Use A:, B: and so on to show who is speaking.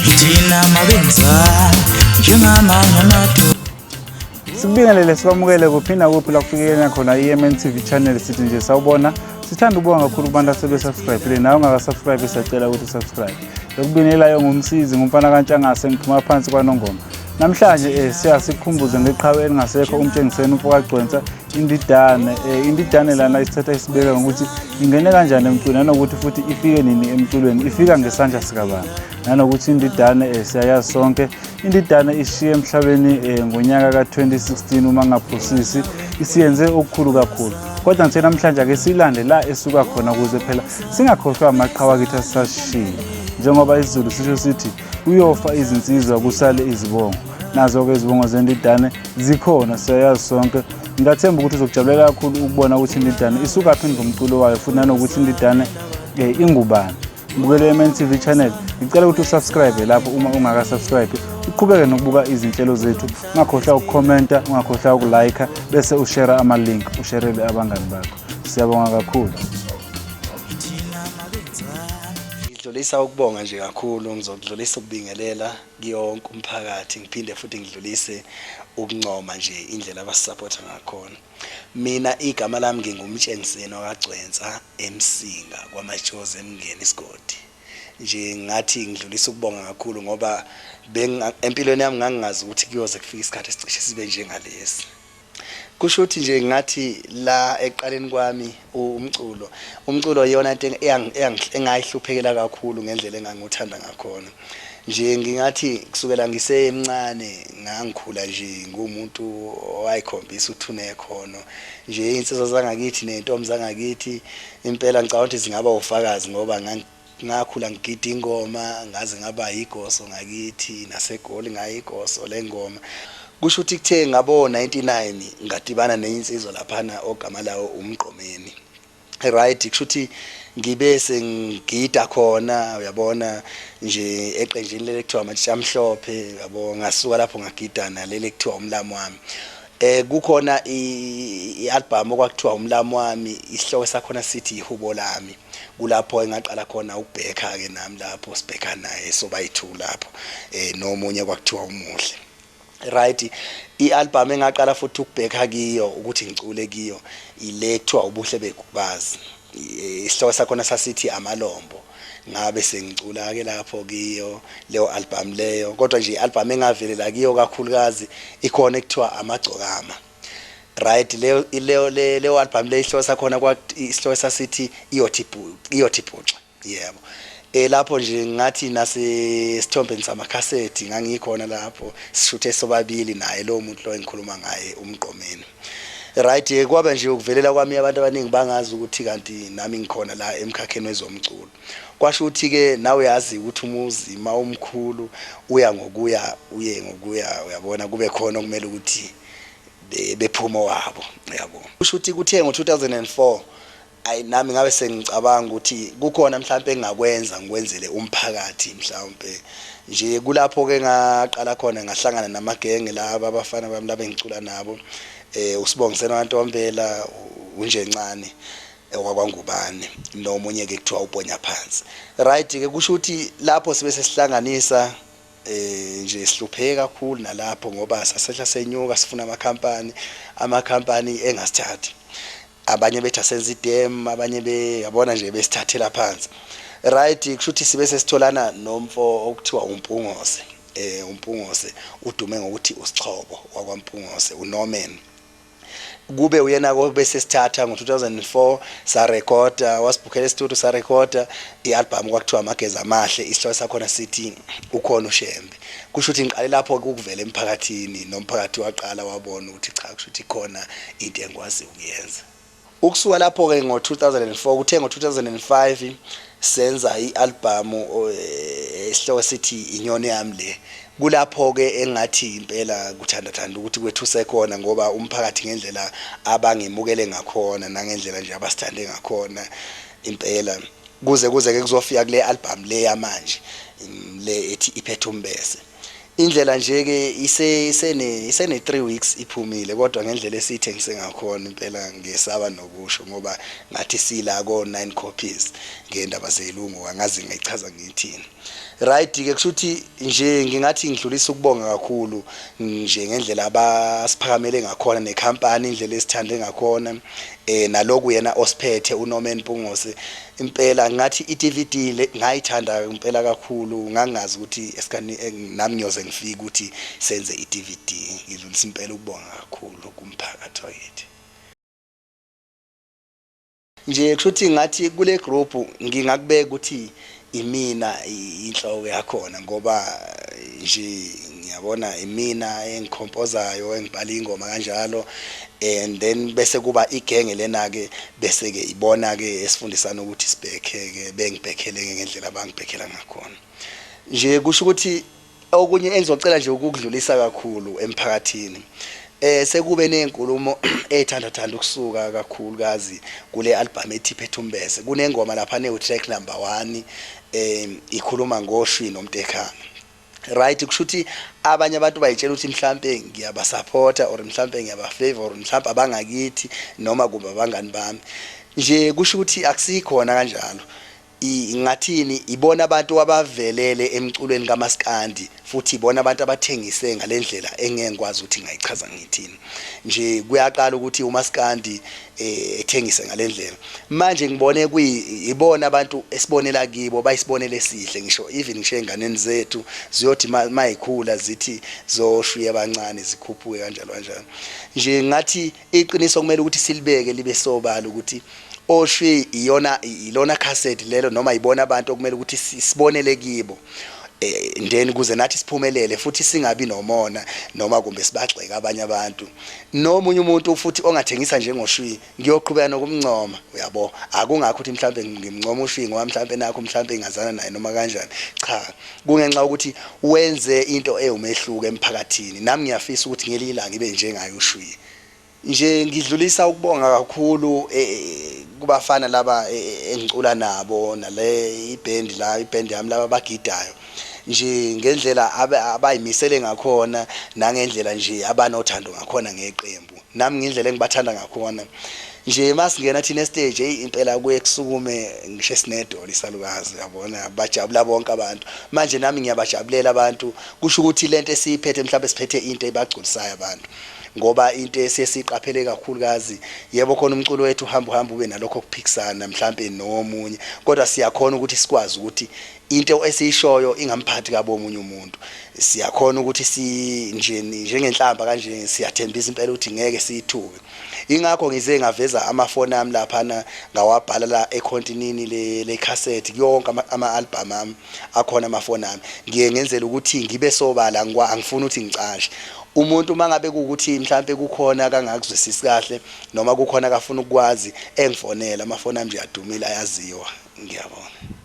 A: Ithina mabenza njengamanye amadoda.
B: Sikubingelele sikwamukele kuphi nakuphi la kufikela khona i-MN TV channel. Sithi nje sawubona, sithanda ukubonga kakhulu kubantu asebesubscribe. Nawe ungakasubscribe, siyacela ukuthi usubscribe. Lokubingelelayo ngumsizi ngumfana kaNtshangase, ngiphuma phansi kwaNongoma. Namhlanje siyasikhumbuze ngeqhawe elingasekho, uMtshengiseni umfokaGcwensa, Indidane. Indidane lana isithatha isibeka ngokuthi ingene kanjani emculweni, nanokuthi futhi ifike nini emculweni, ifika ngesandla sikabani, nanokuthi Indidane siyayazi sonke Indidane ishiye emhlabeni ngonyaka ka-2016 uma ngaphosisi. Isiyenze okukhulu kakhulu, kodwa ngithe namhlanje ake silande la esuka khona ukuze phela singakhohlwa amaqhawe akithi asasishiye. Njengoba isiZulu sisho sithi kuyofa izinsizwa kusale izibongo, nazo-ke izibongo zeNdidane zikhona, siyayazi sonke. Ngingathemba ukuthi uzokujabulela kakhulu ukubona ukuthi Indidane isukaphi ngomculo wayo, futhi nanokuthi Indidane ingubani. Bukele MNTV channel, ngicela ukuthi usubscribe lapho uma ungaka-subscribe, uqhubeke nokubuka izinhlelo zethu. Ungakhohlwa ukukhomenta, ungakhohlwa ukulike, bese ushare ama-link, usherele abangani bakho. Siyabonga kakhulu.
C: Ngidlulisa ukubonga nje kakhulu, ngizokudlulisa ukubingelela kuyo wonke umphakathi, ngiphinde futhi ngidlulise ukuncoma nje indlela abasisapotha ngakhona. Mina igama lami nginguMtshengiseni wakaGcwensa eMsinga kwaMajozi eMngeni isigodi. Nje ngathi ngidlulisa ukubonga kakhulu ngoba empilweni yami ngangingazi ukuthi kuyoze kufike isikhathi esicishe sibe njengalesi. Kusho ukuthi nje ngathi la ekuqaleni kwami umculo, umculo iyona into engayihluphekela kakhulu ngendlela engangiwuthanda ngakhona. Nje ngingathi kusukela ngisemncane ngangikhula nje ngumuntu owayekhombisa ukuthi unekhono. Nje iy'nsizwa zangakithi ney'ntombi zangakithi impela ngicabanga ukuthi zingaba ufakazi ngoba ngakhula ngigida ingoma ngaze ngaba yigoso ngakithi, naseGoli ngayigoso lengoma. Kusho ukuthi kuthe ngabo 99 ngadibana nenye insizwa laphana ogama lawo uMgqomeni. Right, kusho ukuthi ngibe sengigida khona, uyabona nje, eqenjini leli kuthiwa Amatshitshi Amhlophe, yabo. Ngasuka lapho ngagida naleli kuthiwa Umlamu Wami. Kukhona i-album okwakuthiwa Umlamu Wami, isihloko sakhona sithi Ihubo Lami. Kulapho engaqala khona ukubhekha ke nami, lapho sibhekha naye sobayi-two lapho nomunye kwakuthiwa uMuhle. Right, i-album engaqala futhi ukubhekha kiyo, ukuthi ngicule kiyo, ile kuthiwa Ubuhle Begubazi, isihloko sakhona sasithi Amalombo. Ngabe sengicula ke lapho kiyo leyo album leyo. Kodwa nje i-album engavelela kiyo kakhulukazi ikhona ekuthiwa Amagcokama. Right, leyo album leyo isihloko sakhona kwa isihloko sasithi Iyothi Iyothi Bhuxa, yebo. Lapho nje ngathi nasesithombeni samakhasethi ngangikhona lapho, sishuthe sobabili naye lo muntu lo engikhuluma ngaye, uMgqomeni. Right, kwaba nje ukuvelela kwami, abantu abaningi bangazi ukuthi kanti nami ngikhona la emkhakheni wezomculo. Kwasho ukuthi ke nawe uyazi ukuthi umuzi mawumkhulu uya ngokuya uye ngokuya, uyabona, kube khona okumele ukuthi bephume wabo, yabo. Kusho ukuthi kuthe ngo-2004, ayi, nami ngabe sengicabanga ukuthi kukhona mhlawumbe engakwenza ngikwenzele umphakathi mhlawumbe nje. Kulapho ke ngaqala khona ngahlangana namagenge laba abafana bami laba engicula nabo, uSibongiseni waNtombela, unjencane wakwaNgubane, nomunye ke kuthiwa uPonya Phansi. Right ke, kusho ukuthi lapho sibe sesihlanganisa nje, sihlupheke kakhulu nalapho ngoba sasehla senyuka sifuna amakhampani, amakhampani engasithathi. Abanye bethi asenze idem, abanye beyabona nje besithathela phansi. Right, kusho ukuthi sibe sesitholana nomfo okuthiwa uMpungose. UMpungose udume ngokuthi uSixhobo wakwaMpungose, uNorman. Kube uyena ko bese sithatha ngo-2004, sarekhoda, wasibhukhela e-studio, sarekhoda i-album kwakuthiwa Amageza Amahle, isihloko sakhona sithi Ukhona uShembe. Kusho ukuthi ngiqale lapho ukuvela emphakathini, nomphakathi waqala wabona ukuthi cha, kusho ukuthi khona into engikwazi ukuyenza. Ukusuka lapho-ke ngo-2004, kuthe ngo-2005 senza i-albhamu esihloko sithi Inyoni Yami Le. Kulapho-ke engathi impela kuthandathanda ukuthi kwethuse khona ngoba umphakathi ngendlela abangemukele ngakhona nangendlela nje abasithande ngakhona impela, kuze kuze-ke kuzofika kule albhamu le yamanje, le ethi Iphethe Umbese. Indlela nje ke ise isene isene 3 weeks iphumile, kodwa ngendlela esiyithengise ngakhona impela ngesaba nokusho, ngoba ngathi sila ko 9 copies ngendaba zelungu, angazi ngayichaza ngithini. Right ke, kusho ukuthi nje ngingathi ngidlulisa ukubonga kakhulu nje ngendlela abasiphakamele ngakhona nekhampani, indlela esithande ngakhona, naloku yena osiphethe uNorman Mpungose. Impela ngathi iDVD le ngayithanda impela kakhulu, ngangazi ukuthi esikani nami ngiyoze ngifike ukuthi senze iDVD. Ngidlulisa impela ukubonga kakhulu kumphakathi wakithi. Nje kusho ukuthi ngathi kule group ngingakubeka ukuthi imina inhloko yakhona, ngoba nje ngiyabona imina engikhompozayo, engibhala ingoma kanjalo, and then bese kuba igenge lena ke, bese ke ibona ke esifundisana ukuthi sibhekhe ke, bengibhekhele ngendlela abangibhekhela ngakhona. Nje kusho ukuthi okunye engizocela nje ukukudlulisa kakhulu emphakathini, sekube nezinkulumo ezithanda thanda ukusuka kakhulukazi kule album ethi Phethumbese. Kunengoma lapha ne track number 1 ikhuluma ngoShwi noMtekhana. Right, kusho ukuthi abanye abantu bayitshela ukuthi mhlambe ngiyabasupporta or mhlambe ngiyabafavor or mhlambe abangakithi noma kumbe abangani bami. Nje kusho ukuthi akusikhona kanjalo. Ngathini, ibona abantu abavelele emculweni kaMaskandi, futhi ibona abantu abathengise ngalendlela engeke ngikwazi ukuthi ngayichaza ngithini. Nje kuyaqala ukuthi uMaskandi ethengise ngalendlela. Manje ngibone ibona abantu esibonela kibo, bayisibonele esihle, ngisho even ngisho enganeni zethu ziyothi mayikhula zithi zoshwiya abancane zikhuphuke kanjalo kanjalo. Nje ngathi iqiniso kumele ukuthi silibeke libe sobala ukuthi oshwi iyona ilona cassette lelo, noma ibona abantu okumele ukuthi sibonele kibo, then kuze nathi siphumelele futhi singabi nomona noma kumbe sibagxeka abanye abantu. Nomunye umuntu futhi ongathengisa njengoShwi, ngiyoqhubeka nokumncoma, uyabo. Akungakho ukuthi mhlambe ngimncoma uShwi ngoba mhlambe nakho mhlambe ngazana naye noma kanjani, cha, kungenxa ukuthi wenze into ewumehluko emphakathini. Nami ngiyafisa ukuthi ngelinye ilanga ngibe njengaye uShwi. Nje ngidlulisa ukubonga kakhulu kubafana laba engicula nabo nale ibhendi la, ibhendi yami, laba abagidayo, nje ngendlela abayimisele ngakhona nangendlela nje abanothando ngakhona ngeqembu, nami ngendlela engibathanda ngakhona. Nje masingena thina estage, hey, impela kuye kusukume ngisho esinedolo isalukazi, yabona, bajabula bonke abantu. Manje nami ngiyabajabulela abantu, kusho ukuthi lento esiyiphethe mhlawumbe siphethe into ebagculisayo abantu, ngoba into esesiqaphele kakhulukazi, yebo khona umculo wethu uhamba uhamba ube nalokho kuphikisana mhlambe nomunye, kodwa siyakhona ukuthi sikwazi ukuthi into esiyishoyo ingamphathi kabi omunye umuntu. Siyakhona ukuthi si nje njengenhlamba kanje, siyathembisa impela ukuthi ngeke siyithuke. Ingakho ngize ngaveza amafoni ami laphana, ngawabhala la ekhontinini le cassette, kuyonke ama-album ami akhona amafoni ami. Ngiye ngenzela ukuthi ngibe sobala, angifuni ukuthi ngicashe umuntu. Uma ngabe kuwukuthi mhlambe kukhona kangakuzwisisi kahle noma kukhona akafuna ukwazi, engifonela. Amafoni ami nje adumile, ayaziwa. Ngiyabonga.